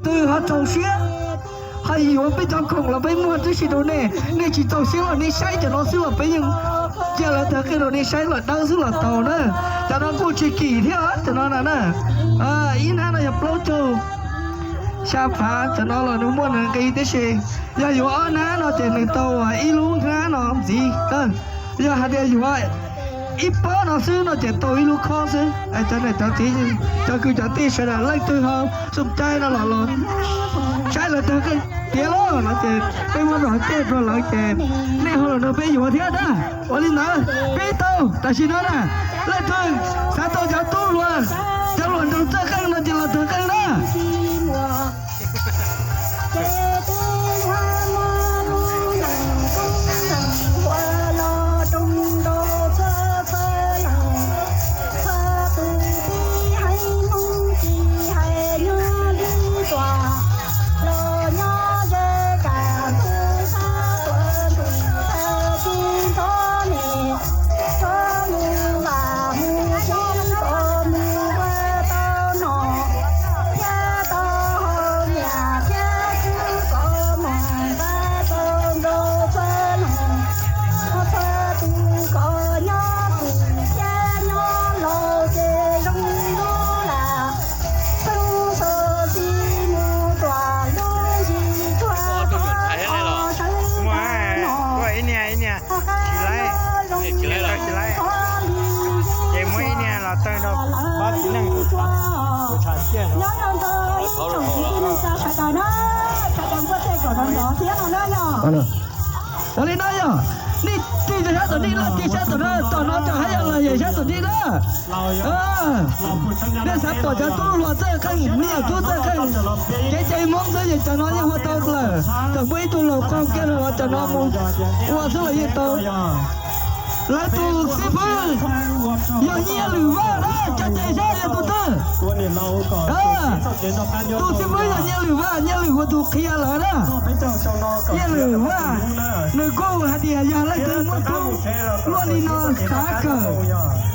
twg ho txaus siab ho yuav peb cov khoom los peb muag tib si rau nej. Nej tsis txaus siab los nej saib cov no xwb los peb yeej cia lawv tawg qeej rau nej saib los dawb xwb los tau na. Cov no kuj tsis kim thiab cov no na. Ib hnab no yog plaub caug xya phav, cov no los nws muaj nws nqi tib si. Yog yuav ob hnab no ces nws tau ib lub hnab no ntxiv. Yog hais tias yuav ib pob no xwb no ces tau ib lub khob xwb. Cov niam cov txiv, cov kwv cov tij sawv daws leej twg ho xum cai no los los saib lawv tawg qeej tiav lawm no ces peb muab rau tej rau lawv ces nej ho los nrog peb yuav thiab na. Ua li ntawd peb tau tam sim no na, leej twg xav tau cov tub hluas, cov hluas nraug txawj qeej no ces los tawg qeej na. Ib niag, ib niag, tsis laib, tsis laib. Ces muab ib niag los tawg rau pab txiv neej tus tshav xiaj no. Ua li no yog nej tig rau sab tom nej, nej tig sab tom no, tom no cov haj yam los yam sab tom nej na. Nej xav pom cov tub hluas txawj qeej, me nyuam tub txawj qeej, cev cev Hmoob xwb ces cov no yeej ua tau lawm. Txawm muaj ib tug laus qaug kiag los cov no mus ua xwb los yeej tau. Lawv tus xib fwb yog Nyiaj Lwm Vaj na, cov ces saib yog tus twg. Tus xib fwb yog Nyiaj Lwm Vaj, Nyiaj Lwm ua tus qhia lawv na. Nyiaj Lwm Vaj nws kuj hais tias yog leej twg muaj tub luaj li no xav kawm,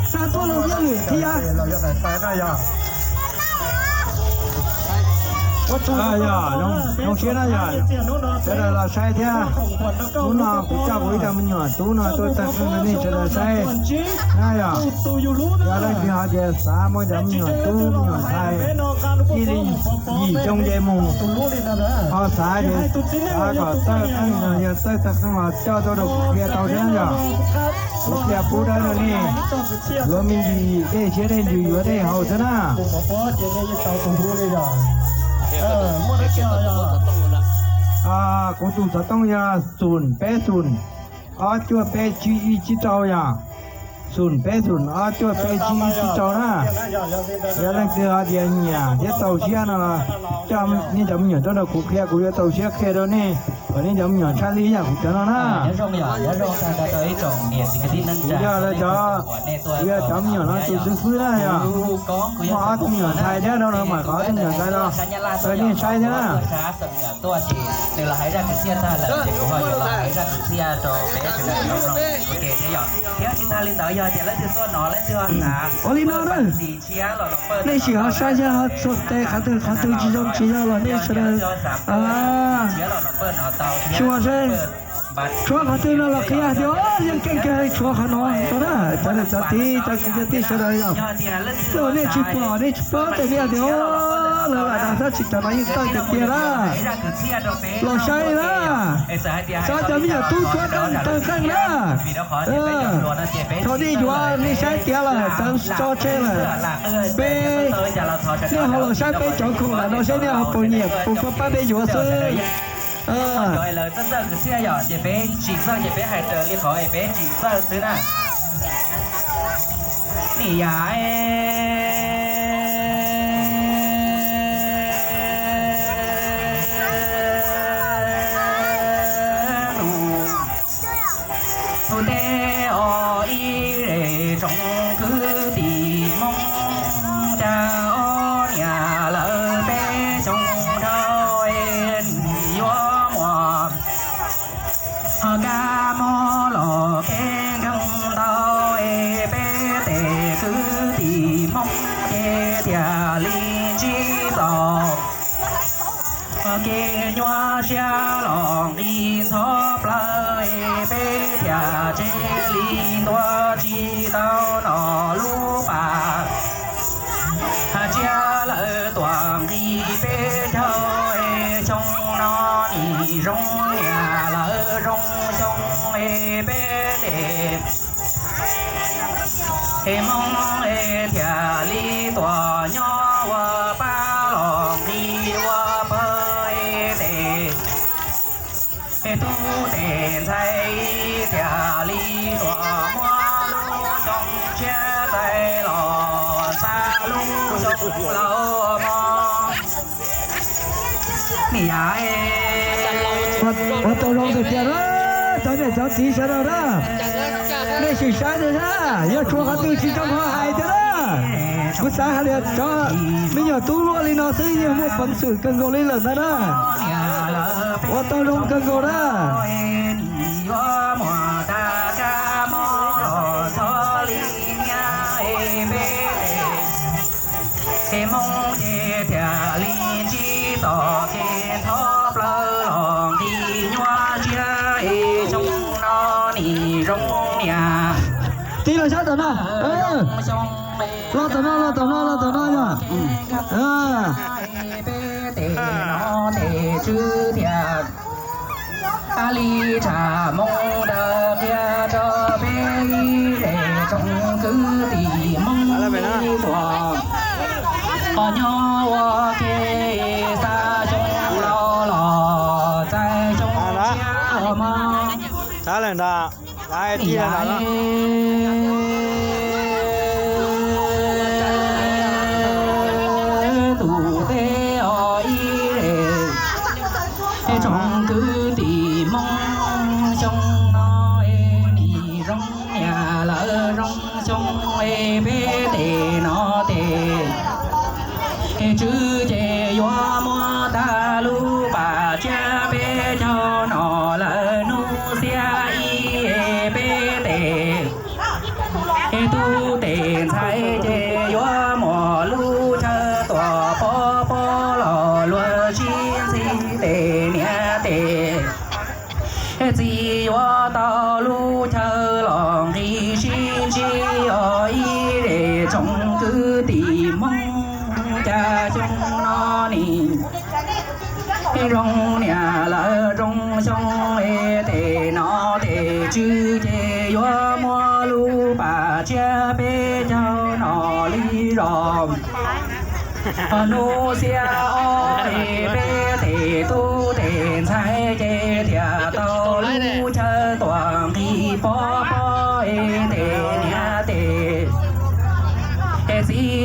xa tuaj rau Nyiaj Lwm thiab. Zoo siab na yog sawv daws los saib thiab. Hnub no kuv coj kuv ib co me nyuam tub no tuaj tawg qeej rau nej sawv daws saib na yog. Yog leej twg ho tias xav muaj cov me nyuam tub me nyuam ntxhais ib li yim xyoo ces mus, ho xav ces xav kom tawg qeej no yog tawg tawg qeej los coj tuaj rau kuv qhia tau thiab yog. Kuv qhia pub dawb rau nej, yuav me ntsis dej siab dej ntsws yuav dej haus xwb na. Kuv tus xov tooj yog xum peb xum ob cuaj peb tsib ib tsib rau yog. Xum peb xum ob cuaj peb tsib ib tsib rau na. Yog leej twg ho tias nyiam thiab txaus siab no los coj nej cov me nyuam tuaj rau kuv qhia, kuv yuav txaus siab qhia rau nej kom nej cov me nyuam tshaj li yam kuv cov no na. Kuv yog lawv cov, kuv yog cov me nyuam no tus xib fwb na yog. Muaj ob tug me nyuam ntxhais thiab no los mam qhov ob tug me nyuam ntxhais los rau nej saib thiab na. Ua li no na, nej sim ho saib thiab ho txhua tes qhov twg qhov twg tsis zoo tsis yog los nej sawv daws xyuas seb tshuav qhov twg no los qhia tias yeej keej kawg tshuav qhov no rau na. Cov niam cov txiv cov kwv cov tij sawv daws yog, nej tsis pom nej tsis paub ces nej tias lawv lam dag xwb, tsis, cov no yeej txawj tiag tiag na. Los saib na, xav cov me nyuam tub tsuav qeej tawg qeej na. Thaum nej yuav nej saib tiav lawm txawv tso tseg lawm, peb, nej ho los saib peb cov khoom ntawm no seb nej ho puas nyiam puas pab peb yuav xwb. Tus teb os ib zej tsoom kwv tij Hmoob, cas ob niam lawv peb xyoo dhau es yuav muaj ho kab mob los kev nkeeg ntau es peb tej kwv tij Hmoob Kev nyuaj siab los nqis ntxhov plaws, peb thiaj tsev li ntua tsis tau nom lub pas. Tsiab lawv tuaj nqis peb caug, xyoo no nim zoo niam lawv zoo xyoo, peb tes Hmoob thiaj li tuaj nyob ua pab los nqis ua pawg tes. Tub tes ntxhais thiaj li tuaj muab lub xyoo tshiab txais los xa lub xyoo laus mog. Niam, ua tau zoo tiag tiag na, cov niam cov txiv sawv daws na, nej sim saib tiag na, yog tshuav qhov twg tsis zoo ho hais tiag na. Kuv xav hais tias cov me nyuam tub luaj li no xwb yeej muaj peev xwm kawg nkaus li lawm ntag na. Ua tau zoo kawg nkaus na. Hmoob ces thiaj li ntsib txoj kev ntxhov plaws los nqis nyuaj siab, xyoo no nim zoo niam. Tig los sab tom no, los tom no, los tom no, los tom no yog. Peb tes no tes tswv thiaj li tshaj moo daws qhia rau peb ib zej tsoom kwv tij Hmoob tuaj, qhov nyob ua ke xa xyoo laus los txais xyoo tshiab mog. Tus teb os ib zej tsoom kwv tij Hmoob, xyoo no nim zoo niam lawv zoo xyoo, peb tes no tes tswv ces yuav muab tag lub pas tsiab peb caug no lawm hnub xiab ib peb tes. Tub tes ntxhais ces yuav muab lub chaw tuaj pov pob los luag sib ntxig tes niam tes txiv yuav tau lub chaw los nqis sib ntsib os ib zej tsoom kwv tij Hmoob, cas xyoo no nim zoo niam lawv zoo xyoo, tes no tes tswv ces yuav muab lub pas tsiab peb caug no li zog. Hnub xiab ob peb tes tub tes ntxhais ces thiaj tau lub chaw tuaj nqis pov pob tes niam tes txiv